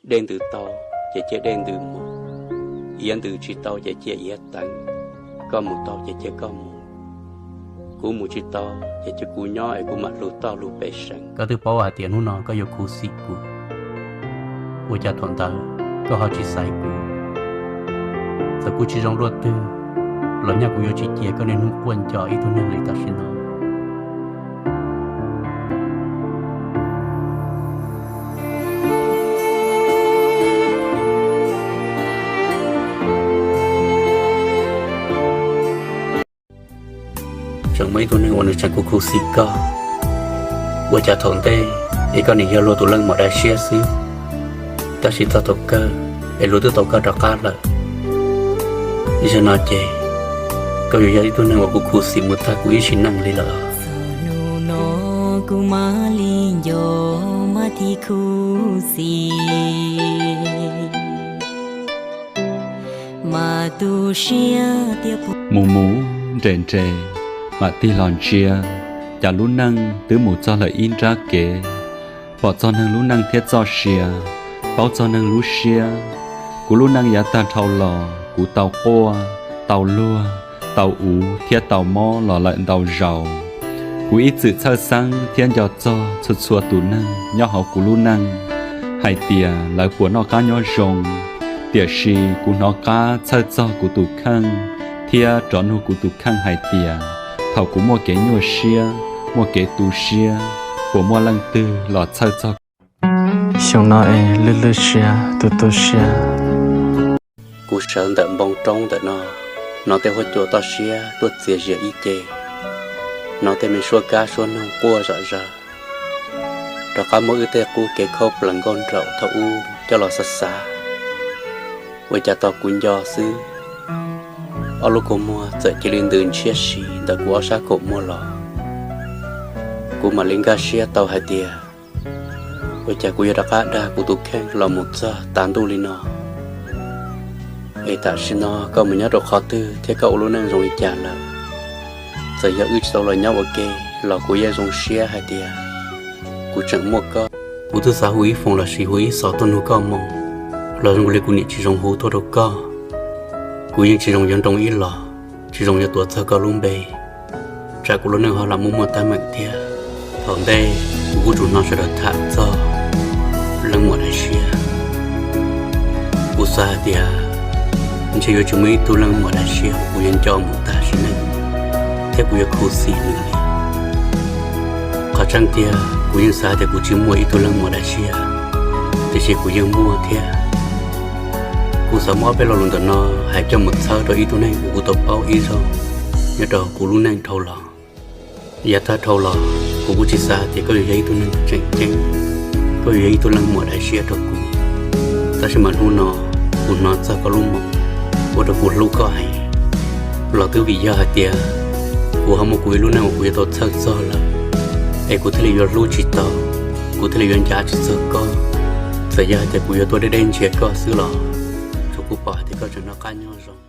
Dej ntws tau ces cia dej ntws mus, iav ntws tsis tau ces cia iav teev, koj mus tau ces cia koj mus, kuv mus tsis tau ces cia kuv nyob es kuv mam lug toj lug pem seem. Koj twb paub hais tias hnub no koj yuav khuv xim kuv, ua cas thaum ntawd koj ho tsis xaiv kuv? Txawm kuv tsis zoo luaj twg los nyaj kuv yuav tsis cia koj niaj hnub quaj nco ib tug neeg li tam sim no. Tseem muaj ib tug neeg uas nws tseem khuv khuv xim koj, ua cas thaum ntej es koj nim yog luag tus leej muam dav siab xwb, tab sis txog thaum kawg es luag twb tau koj rov qab lawm. Zaum no ces koj yuav yog ib tug neeg uas kuv khuv xim mus tag kuv ib sim neej li lawm. Txog hnub no kuv mam li nco, mam thiaj khuv xim, mas tu siab tias mus mus nres nres, mam tig los ntsia, cas lub neej twb mus txog lawm ib nrab kev. Pom txog neeg lub neej thiab txoj sia, paub txog neeg lub siab. Kuv lub neej yav tag dhau los kuv tau quaj, tau luag, tau uv thiab tau mob los lawm ntau zaus. Kuv ib txwm txhawj xeeb thiab nco txog txhua txhua tus neeg nyob hauv kuv lub neej, hais tias lawv puas noj qab nyob zoo. Tiam sis kuv hnov qab txhawj txog kuv tus kheej thiab rov nug kuv tus kheej hais tias, thaum kuv muaj kev nyuaj siab, muaj kev tu siab, puas muaj leej twg los txhawj txog kuv? Xyoo no es lwj lwj siab tu tu siab. Kuv sawv ntawm npoo roob ntawm no, hnov tej huab cua toj siab tuaj txias zias ib ce, hnov tej me suab kab suab noog quaj zom zaws, rov qab muab wb tej qub kev khaub plees nkauj nraug thaum ub coj los xav xav, ua cas tos kuv nco xwb, ob lub kua muag txawm cia li ntws ntshiab si ntawm kuv ob sab kaum muag los. Kuv mam li nkag siab tau hais tias, ua cas kuv yuav rov qab dag kuv tus kheej los mus txog tav ntuj li no? Es tam sim no koj mus nyob rau qhov twg thiab koj ua lub neej zoo li cas lawm? Txawm yog wb tsis tau los nyob ua ke los kuv yeej zoo siab hais tias kuv tseem muaj koj. Kuv twb xav hu ib foos lossis hu ib xov tuaj nug koj moo, los zoo li kuv niam tsis zoo hu tuaj rau koj. Kuv yeej tsis zoo yuav nroo ib los, tsis zoo yuav tuav txog koj lub npe, tsam kuv lub neej ho lam muaj muaj teeb meem thiab. Thaum ntej kuv kuj tsuas hnov sawv daws tham txog leej muam dav siab. Kuv xav hais tias ntshe yuav tsis muaj ib tug leej muam dav siab uas kuv yuav nco mus tag sim neej thiab kuv yuav khuv xim nws li. Qhov tseeb tiag kuv yeej xav hais tias kuv tsis muaj ib tug leej muam dav siab, tiam sis kuv yeej muaj thiab. Kuv xav muab ob peb lo lus ntawm no hais coj mus txhawb rau ib tug neeg uas kuv tau paub ib zaug nyob rau kuv lub neej dhau los. Yav tag dhau los kuv kuj tsis xav hais tias koj yuav yog ib tug neeg tseem ceeb, koj yuav yog ib tug leej muam dav siab rau kuv. Tab sis mas hnub no kuv hnov txog koj lub moo, ua rau kuv hlub koj heev. Los twb vim yog hais tias kuv ho muaj kuv ib lub neej uas kuv yuav tau txhawj txog lawm, es kuv thiaj li yuav hlub tsis tau, kuv thiaj li yuav ncav tsis txog koj. Txawm yog hais tias kuv yuav tuaj deb deb ntsia koj xwb los tsuas kuv pom hais tias koj tseem noj qab nyob zoo.